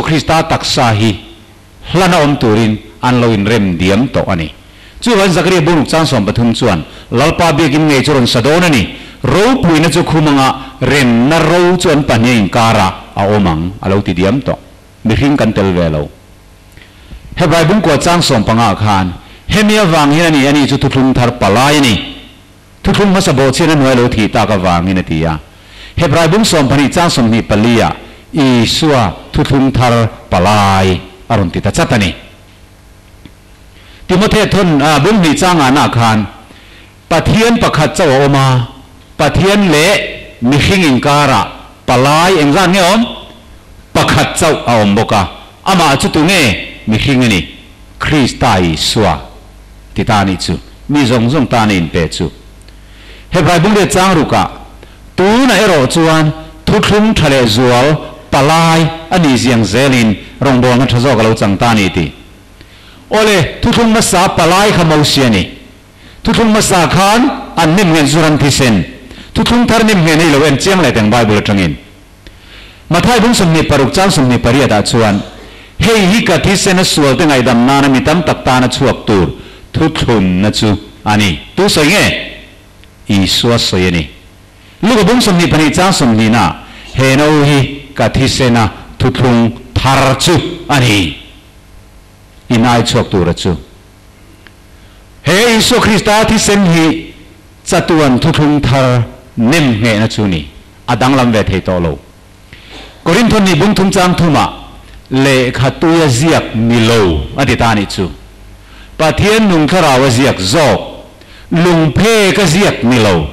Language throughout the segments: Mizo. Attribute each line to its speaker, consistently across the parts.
Speaker 1: Krista taksa hi hlana awm turin an lo inrem diam tawh a ni. Chuvan Zakaria bung ruk chang 13 chuan Lalpa biakin ngei chu rawn sa dawn a ni. Ropuina chu khum anga remna ro chu an pahnih a inkara a awm ang a lo ti diam tawh. Mihring kan tel ve lo. Hebrai bung kua chang 15 khan hemi avang hian a ni, ani chu thuthlung thar palai a ni. Thuthlung hmasa bawhchhian a hnuai lo thih tak avangin a ti a. Hebrai bung 12 chang 24 ah Isua thuthlung thar palai a rawn ti ta chat a ni. Timothea thon bung hnih chang ah na khan Pathian pakhat chauh a awm a, Pathian leh mihring inkara palai engzat nge awm? Pakhat chauh a awm bawk a, amah chu tunge mihring a ni? Krista Isua ti ta anih chu, mi zawng zawng tan a inpe chu. Hebrai bung leh chang rukah tunah erawh chuan thuthlung tha leh zual palai a nih ziang zelin rawngbawlna tha zawk a lo chang ta a ni ti. Awle, thuthlung hmasa palai kha Mosi a ni. Thuthlung hmasa khan an nem nghen zuran thisen. Thuthlung thar nem nghen hei lo en chiang leh teng Bible atangin. Mathai bung 26 chang 28 ah chuan hei hi ka thisen a sual te ngaihdam nana mi tam tak tana chhuak tur thuthlunna chu a ni. Tu sawi nge? Isua sawi a ni. Luka bung 22 chang 20 na he no hi ka thisen a thuthlung thar chu a ni. In ai chhuak tur a chu. He Isua Krista thisen hi chatuan thuthlung thar nem nghehna chu ni. A danglam ve thei tawh lo. Korinthon ni bung thum chang thuma lehkha tuia ziak ni lo a ti ta anih chu. Pathian nung thlarau a ziak zawk, lungphe ka ziak ni lo.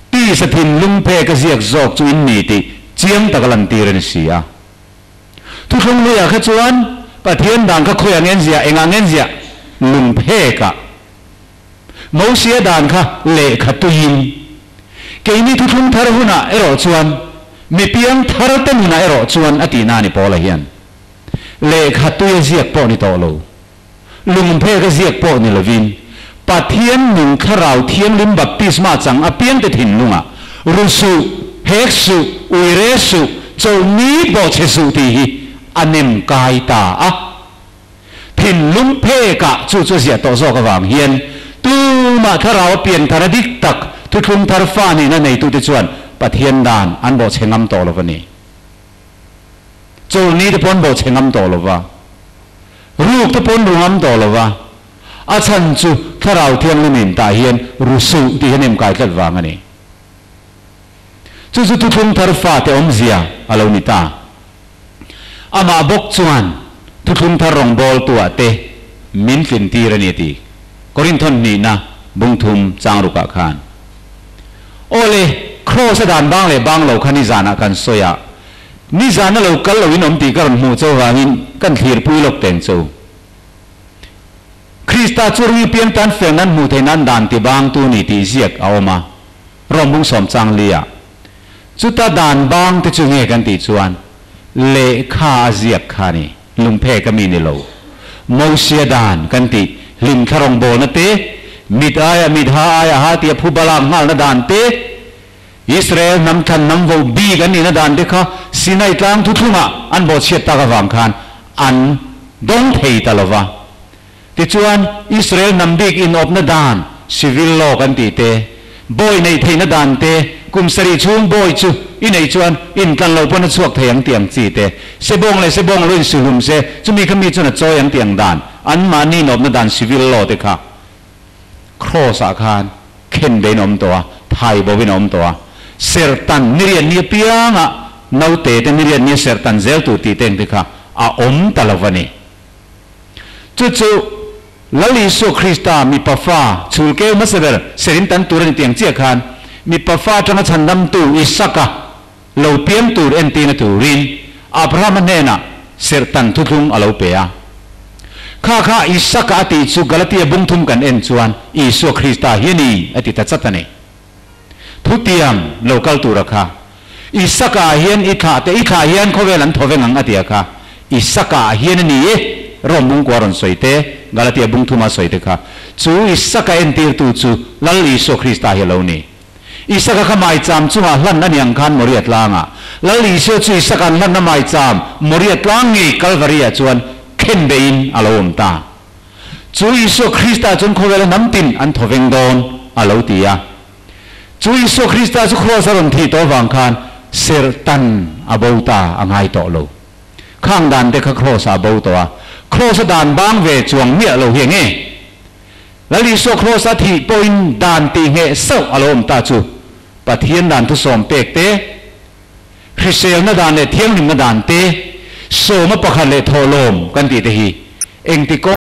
Speaker 1: Tisa thin lungphe ka ziak zawk chu in ni tih chiang taka lantir a ni si a. Thuthlung luiah kha chuan Pathian dan kha khawiah ngen ziah, engah ngen ziah? Lungphe ka. Mosia dan kha lehkha tuiin. Keini thuthlung thar hunah erawh chuan mi piang thar te nunah erawh chuan a tihna a ni Paula hian. Lehkha tuia ziak pawh ni tawh lo. Lungphek a ziak pawh ni lovin Pathian nung thlarau thianghlim baptisma chang apiang te thinlungah ru suh, hek suh, uire suh, chawlhni bawhchhe suh tih hi a nem kai ta a. Thinlung phekah chu chu a ziah tawh zawk avang hian tumah thlarau a pian thar a dik tak thuthlung thar fa nihna neitute chuan Pathian dan an bawhchhe ngam tawh lo a ni. Chawlhni te pawh an bawhchhe ngam tawh lo va, ruk te pawh an ru ngam tawh lo va, a chhan chu thlarau thianghlimin tah hian ru suh tih hi an inkai tlat vang a ni. Chu chu thuthlung thar fate awmzia a lo ni ta. Amah bawk chuan thuthlung thar rawngbawltuah te min tlintir a ni a ti. Korinthon hnihna bung thum chang rukah khan. Awle, Kraws a dan bang leh bang lo kha nizanah kan sawi a, nizana lo kal loin awm tih ka rawn hmuh cho vangin kan thlirpui lawk teng cho. Krista chu ri piang tan fel nan hmuh theih nan dan ti bang tu ni tih ziak a awm a, Rom bung 10 chang li ah. Chuta dan bang te chu nge kan tih chuan lehkha a ziak kha ni, lungphek a mi ni lo. Mosia dan kan tih hlim thla rawngbawlna te, mit aia mit ha aia ha tia phu balak nghalna dan te, Israel hnam thlan hnam vo bik an nihna dan te kha Sinai tlang thuthlungah an bawhchhiat tak avang khan an dawng thei ta lova. Tichuan, Israel hnam bik inawpna dan, civil law kan tih te, bawi neih theihna dan te, kum sarih chhung bawi chu i neih chuan intlan lo pawn a chhuak thei ang tih ang chi te, sebawng leh sebawng lo insuhlum se, chumi kha mi chuan a chawi ang tih ang dan, anmahni inawpna dan civil law te kha cross ah khan khen bein a awm tawh a, thai bovin a awm tawh a, serhtan niriat ni apianga naute te niriat nia serhtan zel tur tih te ang te kha a awm ta lo va ni. Chu chu Lal Isua Krista mipa fa chhul keu hmasa ber serin tan tur a ni tih ang chiah khan mipa fa atanga chhandamtu Isaka lo piang tur entirna turin Abrahama hnenah serhtan thuthlung a lo pe a. Kha kha Isaka a tih chu Galatia bung thum kan en chuan Isua Krista hi a ni a ti ta chat a ni. Thutiang lo kal tura kha Isaka ah hian i thlah teh, i thlah hian khawvel an thaw veng ang a ti a kha. Isaka ah hian a ni e, Rom bungkua rawn sawi te, Galatia bung thuma sawi te kha. Chu Isaka entirtu chu Lal Isua Krista hi a lo ni. Isaka kha maicham chungah hlan a ni ang khan Moria tlangah Lal Isua chu Isaka'n hlanna maicham Moria tlang ngei Kalvari-ah chuan khen beihin a lo awm ta. Chu Isua Krista chuan khawvela hnam tin an thawveng dawn a lo ti a. Chu Isua Krista chu kraws a rawn thih tawh avang khan serhtan a bo ta a ngai tawh lo. Khang dan te kha kraws ah a bo tawh a, kraws a dan bang ve chuang miah lo hi enge? Lal Isua kraws a thih pawhin dan tih ngheh sauh a lo awm ta chu Pathian dan thusawm pek te, hriselna dan leh thianghlimna dan te, sawma pakhat leh thawhlawm kan tih te hi engti kawng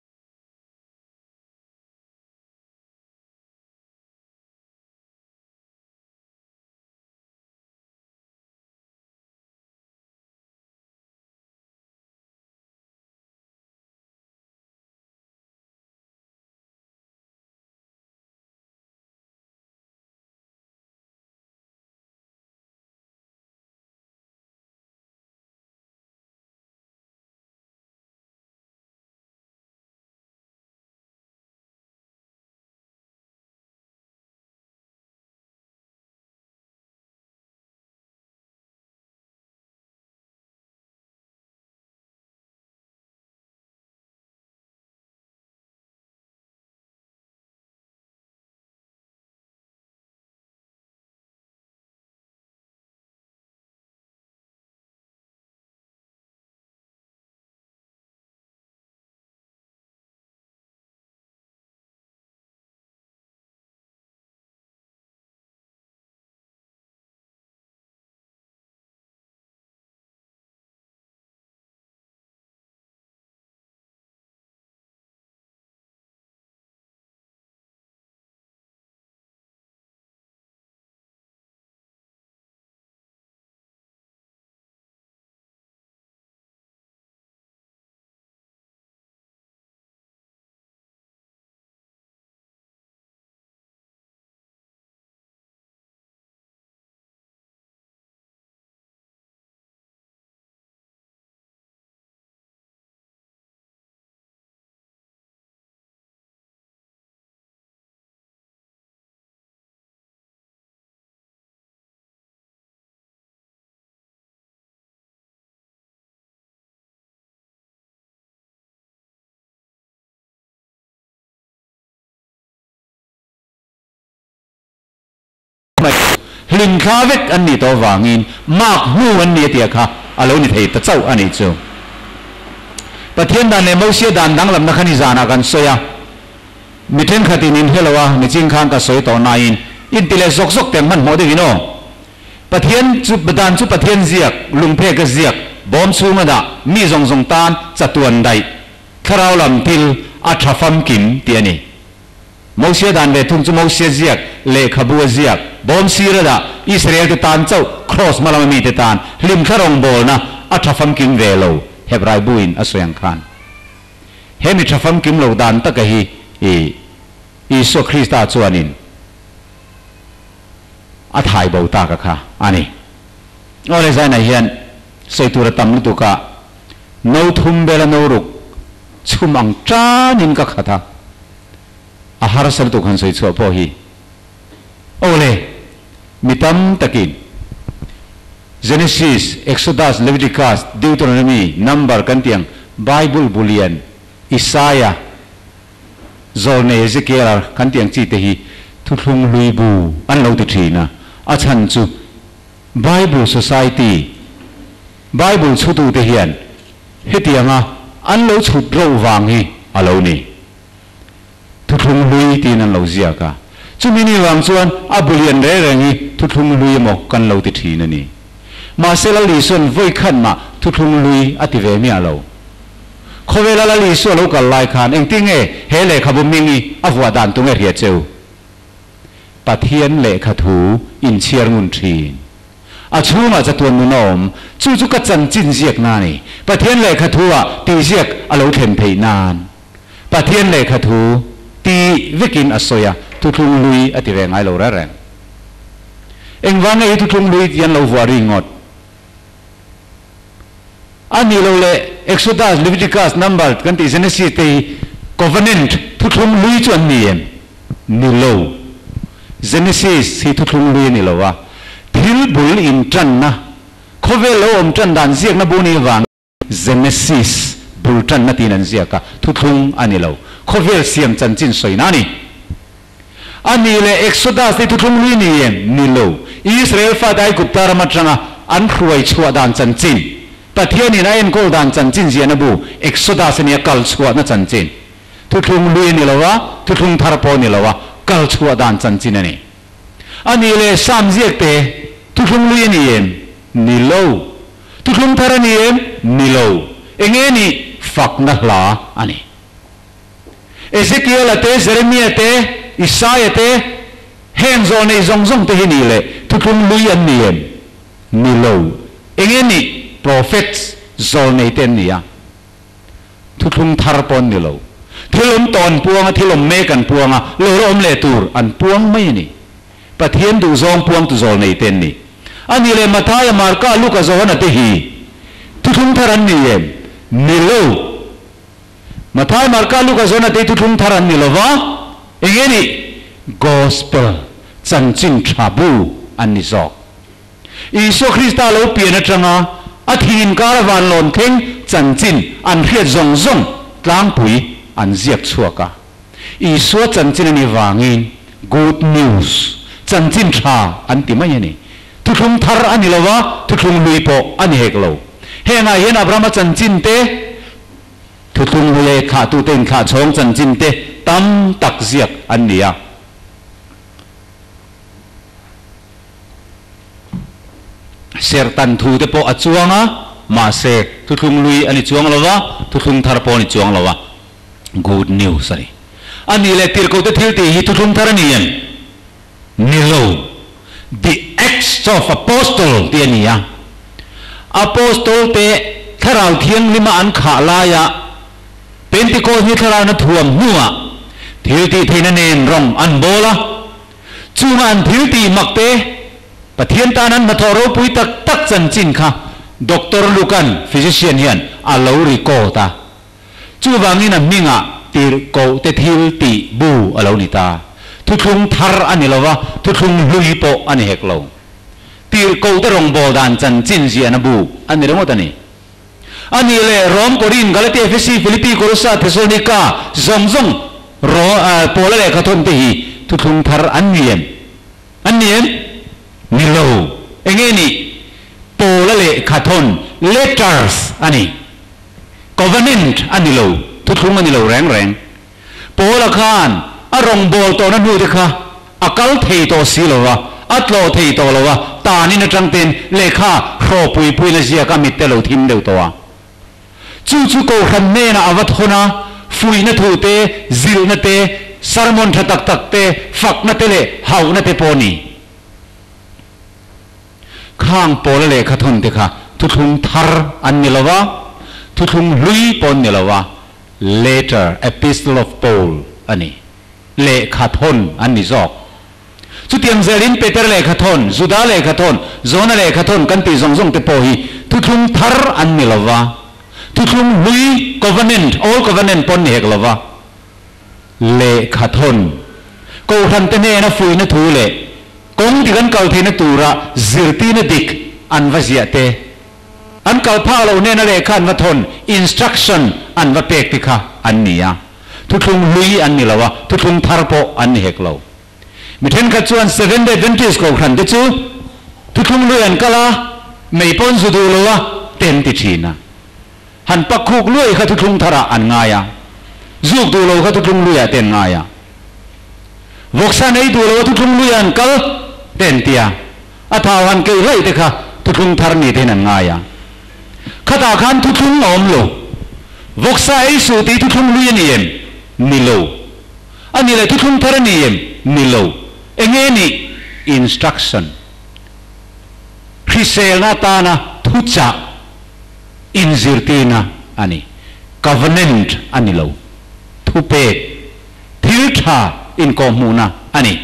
Speaker 1: mai hlim thla vek an nih tawh avangin mark hnu an ni a tia kha a lo ni thei ta chauh a nih chu. Pathian dan leh Mosia dan danglamna kha nizanah kan sawi a, mi thenkhatin in hre lo a, nichin khan ka sawi tawh nain inti leh zawk zawk teng hmanhmawh deuhin aw. Pathian chu dan chu Pathian ziak, lungphek a ziak, bawm chhunga dah, mi zawng zawng tan chatuan daih, thlarau lam thil a tha famkim tih a ni. Mosia dan ve thung chu Mosia ziak, lehkhabu a ziak, bawm sir a dah, Israel te tan chauh, kraws hma lama mite tan, hlimthla rawngbawlna a tha famkim ve lo, Hebrai buin a sawi ang khan. He mi tha famkim lo dan taka hi i Isua Krista chuanin a thai bo tak a kha a ni. Aw le Zainah hian sawi tur a tam lutuk a, no thum bela no ruk chhum ang tanin ka khat a, a harsa lutuk han sawi chhuah pawh hi. Aw le, mi tam takin Genesis, Exodus, Leviticus, Deuteronomy, Number kan tih ang Bible bu lian Isaiah, Zawlnei Ezekiel-a kan tih ang chi te hi thuthlung hlui bu an lo ti thin a, a chhan chu Bible Society, Bible chhutute hian hetianga an lo chhut roh vang hi a lo ni. Thuthlung hlui tiin an lo ziak a, chumi ni vang chuan a bu lian reng reng hi thuthlung hlui emaw kan lo ti thin a ni. Mahse Lal Isua'n vawi khat mah thuthlung hlui a ti ve miah lo. Khawvela Lal Isua lo kal lai khan engtin nge he lehkhabu hming hi a vuah dan tunge hria cheu? Pathian lehkha thu inchhiar ngun thin. A chhungah chatuan nun a awm. Chu chu ka chanchin ziak na a ni. Pathian lehkha thu ah tih ziak a lo thlen theih nan. Pathian lehkha thu ti vekin a sawi a, thuthlung hlui a ti ve ngai lo reng reng. Engvang nge hi thuthlung hlui tih an lo vuah ri ngawt? A nih loh leh Exodus, Leviticus, Number kan tih Genesis te hi covenant thuthlung hlui chu an ni em? Ni lo. Genesis hi thuthlung hlui a ni lo a, thil bul inṭanna, khawvel lo awm ṭan dan ziakna bu nih vangin Genesis bul ṭanna tiin an ziak a, thuthlung a ni lo. Khawvel siam chanchin sawina a ni. A nih leh Exodus hi thuthlung hlui ni em? Ni lo. Israel fate Aigupta ram aṭanga an hruai chhuah dan chanchin, Pathianin a enkawl dan chanchin ziahna bu Exodus a nia kal chhuahna chanchin. Thuthlung hlui a ni lo a, thuthlung thar pawh a ni lo a, kal chhuah dan chanchin a ni. A nih leh Sam ziakte, thuthlung hlui a ni em? Ni lo. Thuthlung thar a ni em? Ni lo. Enge nih? Fakna hla a ni. Ezekiel-a te, Jeremia te, Isaia te, heng zawh nei zawng zawng te hi nih leh thuthlung hlui an ni em? Ni lo. Enge nih? Prophets, zawlnei te an ni a. Thuthlung thar pawh an ni lo. Thil awm tawh an puang a, thil awm mek an puang a, lo la awm leh tur an puang mai a ni. Pathian duhzawng puangtu zawlnei te an ni. A nih leh Mathaia, Marka, Luka, Johana te hi thuthlung thar an ni em? Ni lo. Mathai, Marka, Luka, Johana te hi thuthlung thar an ni lo va, eng nge nih? Gospel, chanchin tha bu an ni zawk. Isua Krista lo pian atanga a thih inkar a van lawn thleng chanchin an hriat zawng zawng tlangpui an ziak chhuak a. Isua chanchin a nih vangin Good News, chanchin tha an ti mai a ni. Thuthlung thar a ni lo a, thuthlung hlui pawh a ni hek lo. Hengah hian Abrahama chanchin te, thuthlung hlui leh thlahtute inthlahchhawng chanchin te tam tak ziak an ni a. Serhtan thu te pawh a chuang a, mahse thuthlung lui a ni chuang lo va, thuthlung thar pawh a ni chuang lo a, good news a ni. A nih leh tirhkoh te thil tih hi thuthlung thar a ni em? Ni lo. The Acts of Apostle tih a ni a. Apostle te Thlarau Thianghlima an khah laia Pentecost ni Thlarauin a thuam hnuah thil tih theihna nen rawng an bawl a. Chunga an thil tih mak te, Pathian tan an hnathawh ropui tak tak chanchin kha Doctor Lukan, physician, hian a lo record a. Chuvangin a hmingah tirhkoh te thil tih bu a lo ni ta. Thuthlung thar a ni lo va, thuthlung hlui pawh a ni hek lo. Tirhkoh te rawngbâwl dan chanchin ziahna bu a ni ringawt a ni. A nih leh Rom, Korin, Galatia, Efesi, Filipi, Kolosa, Thesalonika zawng zawng Ro, Paula lehkha thawn te hi thuthlung thar an ni em? An ni em? Ni lo. Eng nge nih? Paula lehkha thawn, letters, a ni. Covenant a ni lo, thuthlung a ni lo reng reng. Paula khan a rawngbâwl tawhna hnu te kha a kal thei tawh si lo va, a tlawh thei tawh lo va, tanin aṭang ten lehkha hraw pui puiin a ziak a, mitte lo thim deuh tawh a. Chu chu kohhran hnenah a va thawn a, fuihna thu te, zilhna te, sermon ṭha tak tak te, fakna te leh hauhna te pawh a ni. Khang Paula lehkha thawn te kha thuthlung thar an ni lo va, thuthlung hlui pawh an ni lo va, Letter, Epistle of Paul, a ni. Lehkha thawn an ni zawk. Chutiang zelin Peter lehkha thawn, Juda lehkha thawn, Jona lehkha thawn kan tih zawng zawng te pawh hi thuthlung thar an ni lo va, thuthlung hlui, covenant, Old Covenant, pawh an ni hek lo va. Lehkha thawn, Kohhran te hnena fuihna thu leh kawng dik an kal theihna tura zirtirna dik an va ziah te, An kal phak loh hnena lehkha an va thawn, instruction, an va pek te kha an ni a. Thuthlung hlui an ni lo a, thuthlung thar pawh an ni hek lo. Mi thenkhat chuan Seventh-day Adventist kohhran te chu thuthlung hlui an kal a, mei pawh an zu duh lo a, te an ti thin a. Han pak khuk luai kha thuthlung tharah an ngai a, zuk duh lo kha thuthlung hluiah te an ngai a. Vawksa nei duh lo a thuthlung hluiah an kal, te an ti a. A thau han keih hlaih te kha thuthlung thar ni tein an ngai a. Khatah khan thuthlung a awm lo. Vawksa ei suh tih thuthlung hlui a ni em? Ni lo. A nih leh thuthlung thar a ni em? Ni lo. Eng nge nih? Instruction. Hriselna atana thuchah inzirtirna a ni. Covenant a ni lo. Thupek. Thil tha inkawhhmuhna a ni.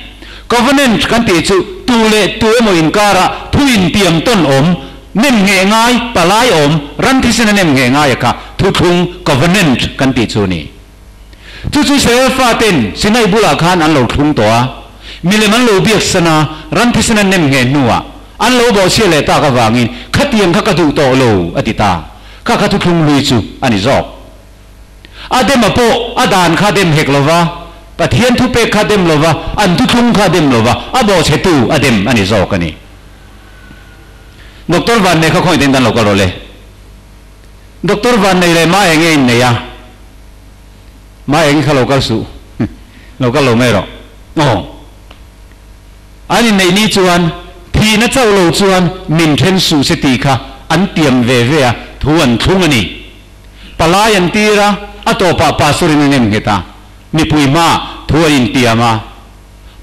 Speaker 1: Covenant kan tih chu tu leh tu emaw inkara thu intiam tawn awm, nem ngheh ngai, palai awm, ram thisena nem ngheh ngai a kha thuthlung covenant kan tih chu a ni. Chu chu Israel faten Sinai bulah khan an lo thlung tawh a. Milem an lo biak san a, ram thisen an nem ngheh hnuah an lo bawhchhiah leh tak avangin khatiang kha ka duh tawh lo, a ti ta. Kha kha thuthlung hlui chu a ni zawk. A dem a pawh a dan kha dem hek lo va, Pathian thupek kha dem lo va, an thuthlung kha dem lo va, a bawhchhetu a dem a ni zawk a ni. Doctor Vannei kha khawngaih ten dan lo kal rawh le. Doctor Vannei leh Ma enge innei a? Ma eng kha lo kal suh. Lo kal lo mai rawh. Aw. An inneih ni chuan thihna chauh lo chuan min then suh se tih kha an tiam ve ve a, thu an thlung a ni. Palai an tir a, a tawpah pastor in a nem nghet a, mipui hmaah thu an intiam a,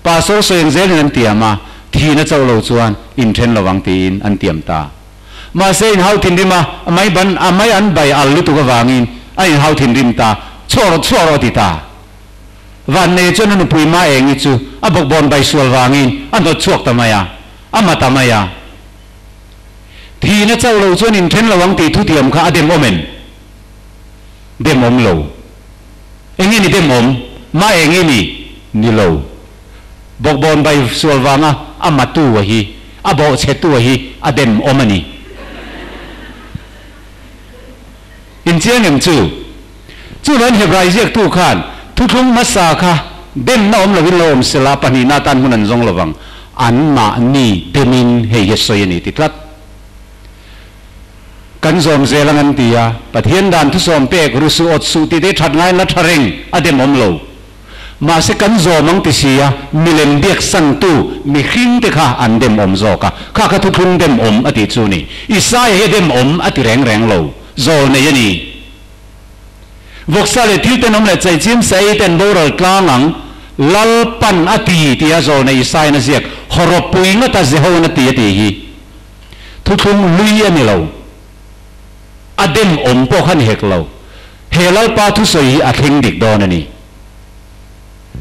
Speaker 1: pastor sawi ang zelin an tiam a, thihna chauh lo chuan inthen lo ang tiin an tiam ta. Mahse inhau thinrim a, a mai ban, a mai an bai al lutuk avangin a inhau thinrim ta, chhuah rawh, chhuah rawh a ti ta. Vannei chuan a nupui Maengi chu a bawkbawn bai sual vangin a hnawt chhuak ta mai a, a ma ta mai a. Thihna chauh lo chuan inthen lo ang tih thutiam kha a dem awm em? Dem awm lo. Enge ni dem awm? Maengi ni? Ni lo. Bawkbawn bai sual vanga a matu a hi, a bawhchhetu a hi a dem awm a ni. Inchiang em chu? Chuvain Hebrai ziaktu khan thuthlung hmasa kha demna awm lovin lo awm sela pahnihna atan hmun an zawng lovang, anmahni demin hei hi a sawi a ni ti tlat. Kan zawm zel ang an ti a, Pathian dan thusawm pek ru suh awt suh tih te that ngaiin la tha reng a dem awm lo. Mahse kan zawm ang ti si a, milem biak santu mihring te kha an dem awm zawk a, kha kha thuthlung dem awm a tih chu ni. Isaia hi a dem awm a ti reng reng lo, zawl nei a ni. Vawksa leh thil tenawm leh chaichim sa ei ten boral tlang ang, Lalpan a ti tia zawl nei Isaia'n a ziak, hawrawppui ngata Jehova'n a ti a tih hi thuthlung hlui a ni lo. A dem awm pawh kha ni hek lo. He Lalpa thusawi hi a thleng dik dawn a ni.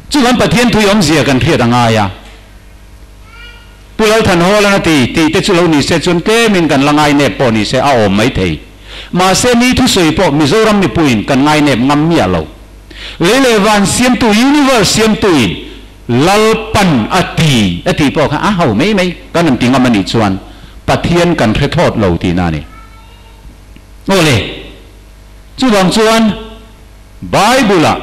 Speaker 1: Chuvan Pathian thui awmzia kan hriat a ngai a. Pu Lalthanhawlan a ti, tih te chu lo ni se chuan tlemin kan la ngainep pawh ni se a awm mai thei. Mahse ni thusawi pawh Mizoram mipuiin kan ngainep ngam miah lo. Lei leh van siamtu, universe siamtuin Lalpan a ti a tih pawh kha a ho mai mai kan rawn ti ngam a nih chuan Pathian kan hre thlawt lo tihna a ni. Aw le, chuvang chuan Bible-ah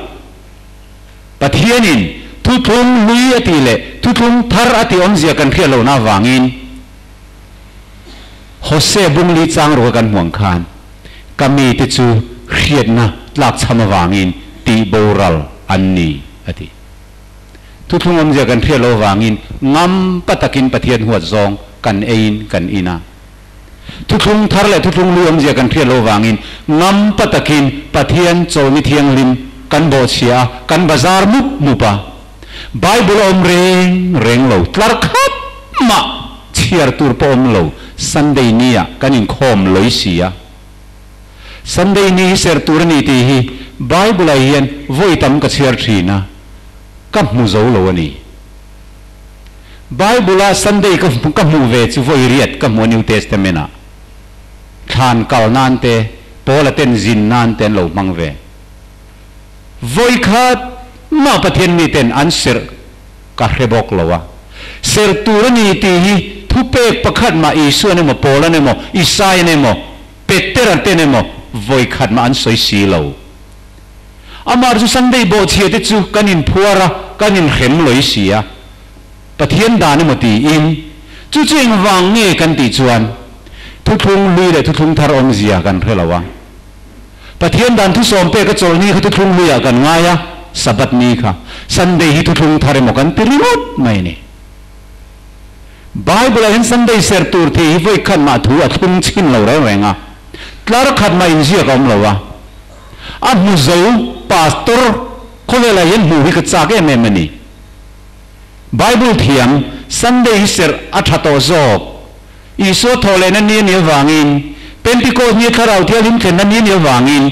Speaker 1: Pathianin thuthlung hlui a tih leh thuthlung thar a tih awmzia kan hriat lohna avangin Hosea bungli chang ruka kan hmuh ang khan ka mite chu hriatna tlakchham avangin tih boral an ni a ti. Thuthlung awmzia kan hriat loh avangin ngam pa takin Pathian huat zawng kan eiin kan in a. Thuthlung thar leh thuthlung lui awmzia kan hriat loh vangin ngam pa takin Pathian chawlni thianghlim kan bawhchhia a, kan bazar mup mup a. Bible a awm reng reng lo, tlar khat mah chhiar tur pawh awm lo, Sunday ni ah kan inkhawm lawih si a. Sunday ni hi ser tur a ni tih hi Bible ah hian vawi tam ka chhiar thin a, ka hmu zo lo a ni. Bible a Sunday ka ka hmuh ve chu vawi riat ka hmu a New Testament ah. Thlan kal nan te, Paula ten zin nan te an lo hmang ve. Vawi khat mah Pathian mi ten an serh ka hre bawk lo a. Serh tur a ni tih hi thupek pakhat mah Isuan emaw Paula'n emaw Isaia'n emaw Petera ten emaw vawi khat mah an sawi si lo. Amah chu Sunday bawhchhia te chu kan inphuar a, kan inhrem lawih si a. Pathian dan emaw tiin, chu chu engvang nge kan tih chuan thuthlung hlui leh thuthlung thar awmzia kan hre lo a. Pathian dan thusawm pek a chawlhni kha thuthlung hluiah kan ngai a, Sabbath ni kha Sunday hi thuthlung thar emaw kan ti ringawt mai a ni. Bible-ah hian Sunday serh tur thei hi vawi khat mah thu a thlung chhin lo reng reng a, tlar khat mah inziak a awm lo a. A hmu zo pastor khawvelah hian hmuh hi ka chak em em a ni. Bible thiam, Sunday hi serh a tha tawh zawk. Isua thawh lehna ni a nih avangin, Pentecost ni a Thlarau Thianghlim thlenna ni a nih avangin,